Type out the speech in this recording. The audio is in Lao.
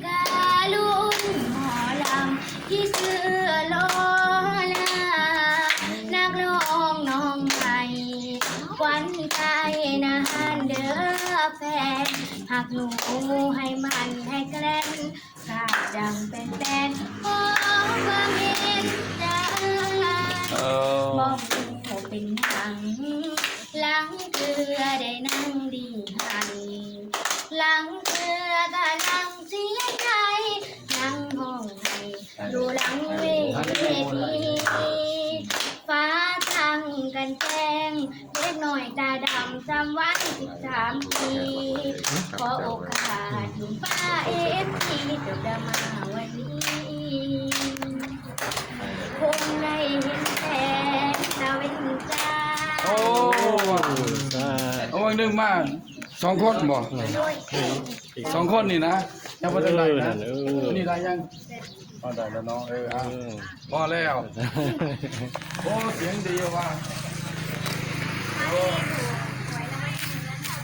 ກະລຸນໝໍລຳທີ່ຊື່ໂລລາ ນັກຮ້ອງນ້ອງໃໝ່ ຂວັນໃຈນະຫັ້ນເດີແຟນ ຮັກໜູໃຫ້ໝັ້ນໃຫ້ແກ່ນ ກະຈັ່ງເປັນແຟນ ຂໍຄວາມເຫັນໃຈ ເອີ ບໍ່ຮູ້ເປັນຫຍັງ ລາງເທື່ອໄດ້ນັ່ງດີໃຫ້ ລາງເທື່ອກະນັ່ງເສຍໃຈ ນັ່ງຮ້ອງໄຫ້ຢູ່ຫຼັງເວທີ ຟ້າສັ່ງກັນແຈ້ງ ເດັກນ້ອຍຕາດຳ ຊ່ຳວັນສິບສາມປີ ຂໍໂອກາດຢູ່ຟ້າເອັຟຊີ ຈົບດາມາວັນນີ້ ຄົງໄດ້ເຫັນແສງຕາເວັນຈ້າ. ໂອ້ ສາທຸ ເອົາວັນໜຶ່ງມາສອງຄົນບໍ່? ສອງຄົນນີ້ນະ ຍັງບໍ່ທັນໄດ້ນະ. ເອີ ນີ້ໄດ້ຍັງ? ອໍ ໄດ້ແລ້ວເນາະ. ເອີ ເອີ ພໍແລ້ວ. ໂອ້ ສຽງດີວ່າ.